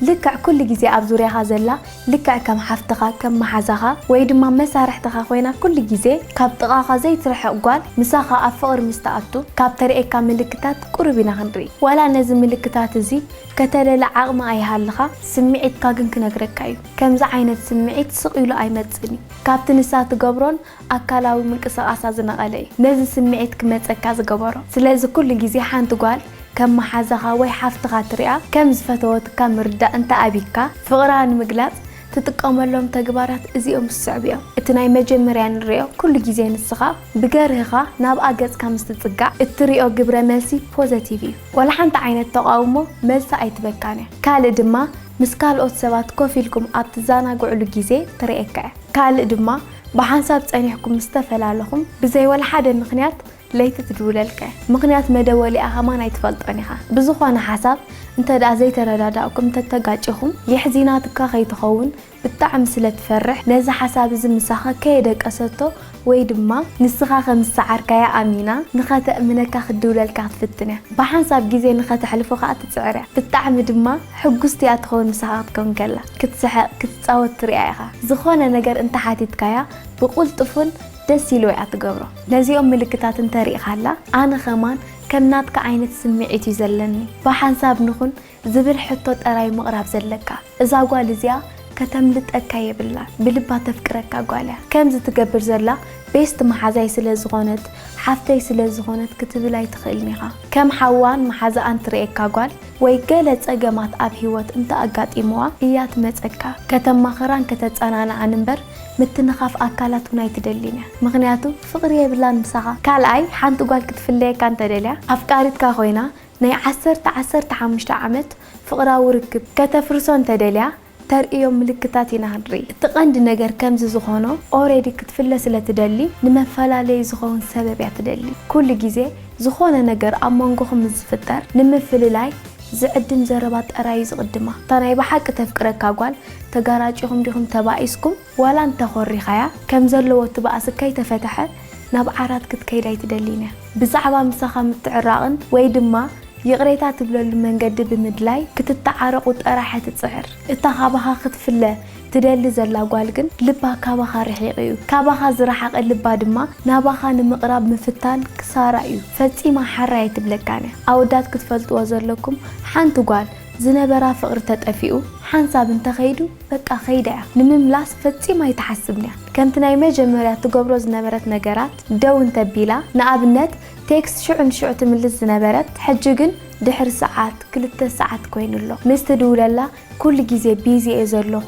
ልክዕ ኩሉ ግዜ ኣብ ዙርያኻ ዘላ፣ ልክዕ ከም ሓፍትኻ፣ ከም መሓዛኻ፣ ወይ ድማ መሳርሕትኻ ኮይና ኩሉ ግዜ ካብ ጥቓኻ ዘይትርሕቕ ጓል፣ ምሳኻ ኣብ ፍቕሪ ምስ ትኣቱ፣ ካብ ተርእየካ ምልክታት ቁሩብ ኢና ክንርኢ። ዋላ ነዚ ምልክታት እዚ ከተለለ ዓቕሚ ኣይሃልኻ፣ ስምዒትካ ግን ክነግረካ እዩ። ከምዚ ዓይነት ስምዒት ስቕ ኢሉ ኣይመጽእን እዩ። ካብቲ ንሳ ትገብሮን ኣካላዊ ምንቅስቓሳ ዝነቐለ እዩ ነዚ ስምዒት ክመጸካ ዝገበሮ። ስለዚ ኩሉ ግዜ ሓንቲ ጓል ከም መሓዛኻ ወይ ሓፍትኻ ትሪኣ፣ ከም ዝፈተወትካ ምርዳእ እንተ ኣቢካ፣ ፍቕራ ንምግላጽ ትጥቀመሎም ተግባራት እዚኦም ዝስዕቡ እዮም። እቲ ናይ መጀመርያ ንሪኦ፣ ኩሉ ግዜ ንስኻ ብገርህኻ ናብኣ ገጽካ ምስ ትጽጋዕ፣ እትሪኦ ግብረ መልሲ ፖዘቲቭ እዩ። ዋላ ሓንቲ ዓይነት ተቓውሞ መልሲ ኣይትበካን እያ። ካልእ ድማ፣ ምስ ካልኦት ሰባት ኮፍ ኢልኩም ኣብ ትዘናግዕሉ ግዜ ትርእየካ እያ። ካልእ ድማ፣ ብሓንሳብ ጸኒሕኩም ምስ ተፈላለኹም፣ ብዘይ ዋላ ሓደ ምኽንያት ለይቲ ትድውለልካ እያ። ምኽንያት መደወሊኣ ከማን ኣይትፈልጦን ኢኻ። ብዝኾነ ሓሳብ እንተ ደኣ ዘይተረዳዳእኩም፣ እንተ ተጋጭኹም፣ የሕዚናትካ ከይትኸውን ብጣዕሚ ስለ ትፈርሕ፣ ነዚ ሓሳብ እዚ ምሳኻ ከየደቀሰቶ ወይ ድማ ንስኻ ከም ዝሰዓርካያ ኣሚና ንኸተእምነካ ክትድውለልካ ክትፍትን እያ። ብሓንሳብ ግዜ ንኸተሕልፎ ከኣ ትጽዕር እያ። ብጣዕሚ ድማ ሕጉስቲ እያ ትኸውን ምሳኻ ክትከውን ከላ። ክትስሕቕ፣ ክትጻወት ትርእያ ኢኻ። ዝኾነ ነገር እንተ ሓቲትካያ ብቕልጡፍን ደስ ኢልዋ እያ ትገብሮ። ነዚኦም ምልክታት እንተ ርኢኻላ፣ ኣነ ኸማን ከም ናትካ ዓይነት ስምዒት እዩ ዘለኒ። ብሓንሳብ ንኹን ዝብል ሕቶ ጥራይ ምቕራብ ዘለካ። እዛ ጓል እዚኣ ከተምልጠካ የብላን። ብልባ ተፍቅረካ ጓል እያ። ከምዚ ትገብር ዘላ ቤስት መሓዛይ ስለ ዝኾነት፣ ሓፍተይ ስለ ዝኾነት ክትብል ኣይትኽእልን ኢኻ። ከም ሓዋን መሓዛኣን ትርእየካ ጓል ወይ ገለ ጸገማት ኣብ ህይወት እንተ ኣጋጢምዋ እያ ትመጸካ። ከተማኽራን ከተጸናንዓን እምበር ምትንኻፍ ኣካላት እውን ኣይትደልን እያ። ምኽንያቱ ፍቕሪ የብላን ምሳኻ። ካልኣይ፣ ሓንቲ ጓል ክትፍለየካ እንተ ደልያ፣ ኣፍቃሪትካ ኮይና ናይ ዓሰርተ፣ ዓሰርተ ሓሙሽተ ዓመት ፍቕራዊ ርክብ ከተፍርሶ እንተ ደልያ፣ ተርእዮም ምልክታት ኢና ክንርኢ። እቲ ቀንዲ ነገር ከምዚ ዝኾኖ፣ ኦሬዲ ክትፍለ ስለ ትደሊ፣ ንመፈላለዪ ዝኸውን ሰበብ እያ ትደሊ። ኩሉ ግዜ ዝኾነ ነገር ኣብ መንጎኹም ምስ ዝፍጠር፣ ንምፍልላይ ዝዕድም ዘረባ ጥራይ እዩ ዝቕድማ። እታ ናይ ብሓቂ ተፍቅረካ ጓል፣ ተጋራጪኹም ዲኹም ተባኢስኩም፣ ዋላ እንተ ኾሪኻያ፣ ከም ዘለዎ እቲ ባእሲ ከይተፈትሐ ናብ ዓራት ክትከይድ ኣይትደልን እያ። ብዛዕባ ምሳኻ ምትዕራቕን ወይ ድማ ይቕሬታ ትብለሉ መንገዲ ብምድላይ ክትተዓረቑ ጥራሕ እያ ትጽዕር። እታ ካባኻ ክትፍለ ትደሊ ዘላ ጓል ግን ልባ ካባኻ ርሒቑ እዩ። ካባኻ ዝረሓቐ ልባ ድማ ናባኻ ንምቕራብ ምፍታን ክሳራ እዩ። ፈጺማ ሓራይ ኣይትብለካን እያ። ኣወዳት ክትፈልጥዎ ዘለኩም፣ ሓንቲ ጓል ዝነበራ ፍቕሪ ተጠፊኡ ሓንሳብ እንተኸይዱ በቃ ከይዳ እያ። ንምምላስ ፈጺማ ኣይትሓስብን እያ። ከምቲ ናይ መጀመርያ ትገብሮ ዝነበረት ነገራት ደው እንተቢላ፣ ንኣብነት ቴክስት ሽዑ ንሽዑ ትምልስ ዝነበረት፣ ሕጂ ግን ድሕሪ ሰዓት፣ ክልተ ሰዓት ኮይኑ ኣሎ። ምስ ትድውለላ ኩሉ ግዜ ቢዚ እየ ዘለኹ፣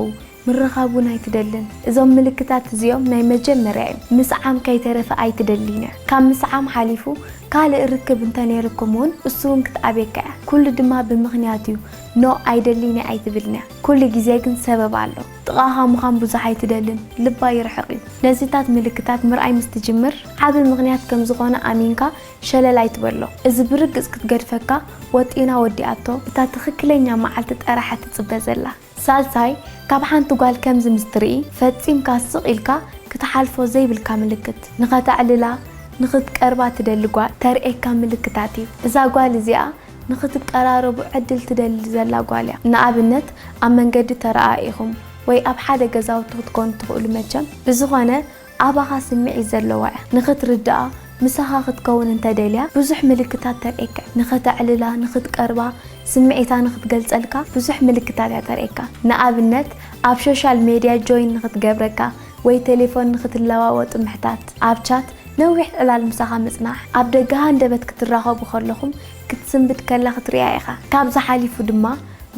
ምርኻብ እውን ኣይትደልን። እዞም ምልክታት እዚኦም ናይ መጀመርያ እዮም። ምስዓም ከይተረፈ ኣይትደልን እያ። ካብ ምስዓም ሓሊፉ ካልእ ርክብ እንተ ነይርኩም እውን እሱ እውን ክትኣብየካ እያ። ኩሉ ድማ ብምኽንያት እዩ። ኖ ኣይደልን እየ ኣይትብልን እያ። ኩሉ ግዜ ግን ሰበብ ኣሎ። ጥቓኻ ምዃን ብዙሕ ኣይትደልን። ልባ ይርሕቕ እዩ። ነዚታት ምልክታት ምርኣይ ምስ ትጅምር ዓቢ ምኽንያት ከም ዝኾነ ኣሚንካ ሸለል ኣይትበሎ። እዚ ብርግጽ ክትገድፈካ ወጢና ወዲኣቶ እታ ትኽክለኛ መዓልቲ ጥራሕ ትጽበ ዘላ። ሳልሳይ፣ ካብ ሓንቲ ጓል ከምዚ ምስ ትርኢ፣ ፈጺምካ ስቕ ኢልካ ክትሓልፎ ዘይብልካ ምልክት። ንኸተዕልላ፣ ንኽትቀርባ ትደሊ ጓል ተርእየካ ምልክታት እዩ። እዛ ጓል እዚኣ ንኽትቀራረቡ ዕድል ትደሊ ዘላ ጓል እያ። ንኣብነት፣ ኣብ መንገዲ ተረኣኢኹም ወይ ኣብ ሓደ ገዛውቲ ክትኮኑ ትኽእሉ መቸም። ብዝኾነ፣ ኣባኻ ስምዒት ዘለዋ እያ። ንኽትርድኣ፣ ምሳኻ ክትከውን እንተ ደልያ፣ ብዙሕ ምልክታት ተርእየካ። ንኸተዕልላ፣ ንኽትቀርባ፣ ስምዒታ ንኽትገልጸልካ ብዙሕ ምልክታት እያ ተርእየካ። ንኣብነት፣ ኣብ ሶሻል ሜድያ ጆይን ንኽትገብረካ ወይ ቴሌፎን ንኽትለዋወጡ ምሕታት፣ ኣብ ቻት ነዊሕ ዕላል ምሳኻ ምጽናሕ፣ ኣብ ደገ ሃንደበት ክትራኸቡ ከለኹም ክትስንብድ ከላ ክትርእያ ኢኻ። ካብዚ ሓሊፉ ድማ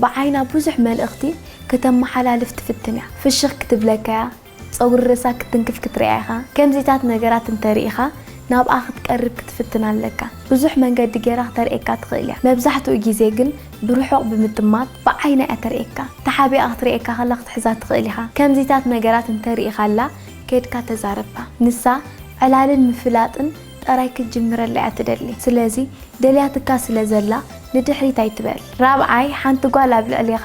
ብዓይና ብዙሕ መልእኽቲ ከተመሓላልፍ ትፍትን እያ። ፍሽኽ ክትብለካ እያ፣ ጸጉሪ ርእሳ ክትንክፍ ክትርእያ ኢኻ። ከምዚታት ነገራት እንተ ርኢኻ፣ ናብኣ ክትቀርብ ክትፍትን ኣለካ። ብዙሕ መንገዲ ጌራ ክተርእየካ ትኽእል እያ። መብዛሕትኡ ግዜ ግን ብርሑቕ ብምጥማት ብዓይና እያ ተርእየካ። ተሓቢኣ ክትርእየካ ከላ ክትሕዛ ትኽእል ኢኻ። ከምዚታት ነገራት እንተ ርኢኻላ፣ ኬድካ ተዛረባ። ንሳ ዕላልን ምፍላጥን ጥራይ ክትጅምረላ እያ ትደሊ። ስለዚ ደልያትካ ስለ ዘላ ንድሕሪት ኣይትበል። ራብዓይ፣ ሓንቲ ጓል ኣብ ልዕሌኻ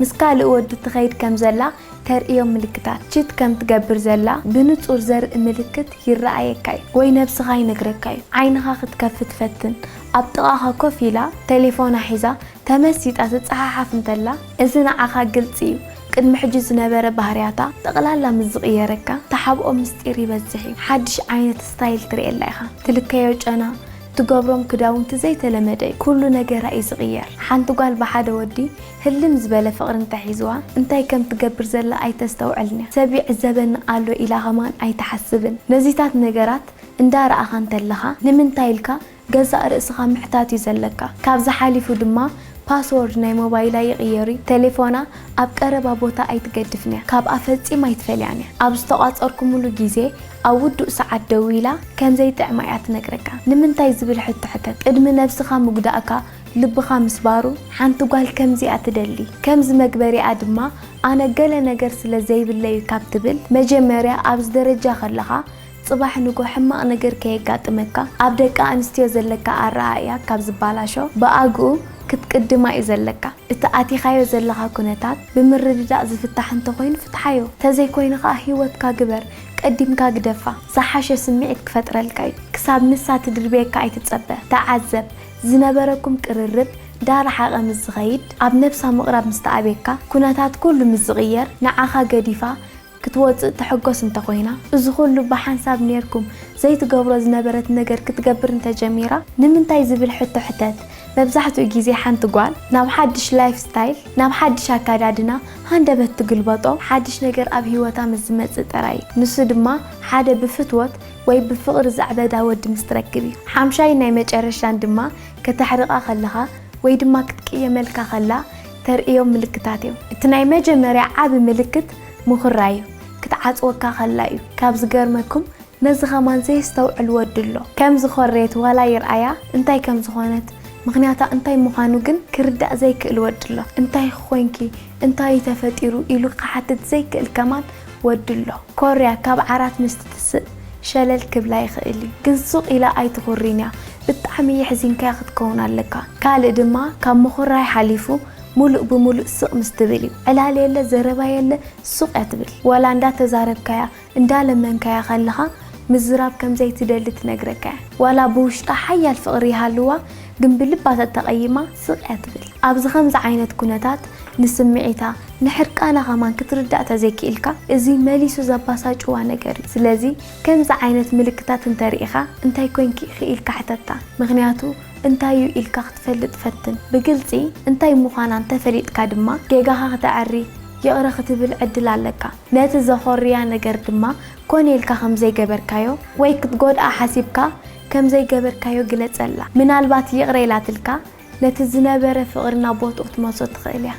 ምስ ካልእ ወዲ ትኸይድ ከም ዘላ ተርእዮ ምልክታት። ቺት ከም ትገብር ዘላ ብንጹር ዘርኢ ምልክት ይረኣየካ እዩ ወይ ነብስኻ ይነግረካ እዩ። ዓይንኻ ክትከፍት ፈትን። ኣብ ጥቓኻ ኮፍ ኢላ ቴሌፎና ሒዛ ተመሲጣ ትጸሓሓፍ እንተላ፣ እዚ ንዓኻ ግልጺ እዩ። ቅድሚ ሕጂ ዝነበረ ባህርያታ ጠቕላላ ምስ ዝቕየረካ፣ ተሓብኦ ምስጢር ይበዝሕ እዩ። ሓድሽ ዓይነት ስታይል ትርእየላ ኢኻ። ትልከዮ ጨና፣ ትገብሮም ክዳውንቲ ዘይተለመደ እዩ። ኩሉ ነገራ እዩ ዝቕየር። ሓንቲ ጓል ብሓደ ወዲ ህልም ዝበለ ፍቕሪ እንተሒዝዋ፣ እንታይ ከም ትገብር ዘላ ኣይተስተውዕልን እያ። ሰብ ይዕዘበኒ ኣሎ ኢላ ኸማን ኣይትሓስብን። ነዚታት ነገራት እንዳረኣኻ እንተለኻ፣ ንምንታይ ኢልካ ገዛእ ርእስኻ ምሕታት እዩ ዘለካ። ካብዚ ሓሊፉ ድማ ፓስወርድ ናይ ሞባይላ ይቕየር እዩ። ቴሌፎና ኣብ ቀረባ ቦታ ኣይትገድፍን እያ። ካብኣ ፈጺማ ኣይትፈልያን እያ። ኣብ ዝተቋጸርኩምሉ ግዜ ኣብ ውዱእ ሰዓት ደዊላ ከም ዘይጥዕማ እያ ትነግረካ። ንምንታይ ዝብል ሕቶ ሕተት። ቅድሚ ነብስኻ ምጉዳእካ ልብኻ ምስባሩ፣ ሓንቲ ጓል ከምዚኣ ትደሊ። ከምዚ መግበሪኣ ድማ ኣነ ገለ ነገር ስለ ዘይብለይ እዩ ካብ ትብል፣ መጀመርያ ኣብዚ ደረጃ ከለኻ ጽባሕ ንጎ ሕማቕ ነገር ከየጋጥመካ፣ ኣብ ደቂ ኣንስትዮ ዘለካ ኣረኣእያ ካብ ዝባላሾ፣ ብኣግኡ ክትቅድማ እዩ ዘለካ። እቲ ኣቲኻዮ ዘለኻ ኩነታት ብምርድዳእ ዝፍታሕ እንተኾይኑ ፍትሓዮ። ተዘይኮይኑ ከኣ ህይወትካ ግበር፣ ቀዲምካ ግደፋ። ዝሓሸ ስምዒት ክፈጥረልካ እዩ። ክሳብ ንሳ ትድርብየካ ኣይትጸበ። ተዓዘብ። ዝነበረኩም ቅርርብ ዳረሓቐ ምስ ዝኸይድ፣ ኣብ ነብሳ ምቕራብ ምስ ተኣብየካ፣ ኩነታት ኩሉ ምስ ዝቕየር፣ ንዓኻ ገዲፋ ክትወጽእ ትሕጎስ እንተኾይና፣ እዚ ኩሉ ብሓንሳብ ኔርኩም ዘይትገብሮ ዝነበረት ነገር ክትገብር እንተጀሚራ፣ ንምንታይ ዝብል ሕቶ ሕተት። መብዛሕትኡ ግዜ ሓንቲ ጓል ናብ ሓድሽ ላይፍ ስታይል፣ ናብ ሓድሽ ኣካዳድና ሃንደበት ትግልበጦ፣ ሓድሽ ነገር ኣብ ህይወታ ምስ ዝመጽእ ጥራይ እዩ። ንሱ ድማ ሓደ ብፍትወት ወይ ብፍቕሪ ዘዕበዳ ወዲ ምስ ትረክብ እዩ። ሓምሻይ ናይ መጨረሻን ድማ ከተሕርቓ ከለኻ ወይ ድማ ክትቅየመልካ ከላ ተርእዮም ምልክታት እዮም። እቲ ናይ መጀመርያ ዓቢ ምልክት ምኹራይ እዩ። ክትዓጽወካ ከላ እዩ። ካብ ዝገርመኩም ነዚ ኸማን ዘየስተውዕል ወዲ ኣሎ። ከም ዝኾረየት ዋላ ይርኣያ እንታይ ከም ዝኾነት፣ ምኽንያታ እንታይ ምዃኑ ግን ክርዳእ ዘይክእል ወዲ ኣሎ። እንታይ ኾንኪ፣ እንታይ እዩ ተፈጢሩ ኢሉ ክሓትት ዘይክእል ከማን ወዲ ኣሎ። ኮርያ ካብ ዓራት ምስ ትትስእ ሸለል ክብላ ይኽእል እዩ። ግን ሱቕ ኢላ ኣይትኹሪን እያ። ብጣዕሚ የሕዚንካያ ክትከውን ኣለካ። ካልእ ድማ ካብ ምኹራይ ሓሊፉ ሙሉእ ብሙሉእ ስቕ ምስ ትብል እዩ። ዕላል የለ፣ ዘረባ የለ፣ ሱቕ እያ ትብል። ዋላ እንዳተዛረብካያ እንዳለመንካያ ከለኻ ምዝራብ ከም ዘይትደሊ ትነግረካ እያ። ዋላ ብውሽጣ ሓያል ፍቕሪ ይሃልዋ፣ ግን ብልባ ተተቐይማ ስቕ እያ ትብል። ኣብዚ ከምዚ ዓይነት ኩነታት ንስምዒታ፣ ንሕርቃና ኸማን ክትርዳእ ተዘይክኢልካ፣ እዚ መሊሱ ዘባሳጭዋ ነገር እዩ። ስለዚ ከምዚ ዓይነት ምልክታት እንተርኢኻ፣ እንታይ ኮንኪ ኢኺ ኢልካ ሕተታ። ምኽንያቱ እንታይ እዩ ኢልካ ክትፈልጥ ፈትን። ብግልጺ እንታይ ምዃና እንተፈሊጥካ ድማ፣ ጌጋኻ ክተዐሪ፣ ይቕረ ክትብል ዕድል ኣለካ። ነቲ ዘኾርያ ነገር ድማ ኮነ ኢልካ ከም ዘይገበርካዮ ወይ ክትጎድኣ ሓሲብካ ከም ዘይገበርካዮ ግለጸላ። ምናልባት ይቕረ ኢላትልካ ነቲ ዝነበረ ፍቕሪ ናብ ቦትኡ ክትመልሶ ትኽእል እያ።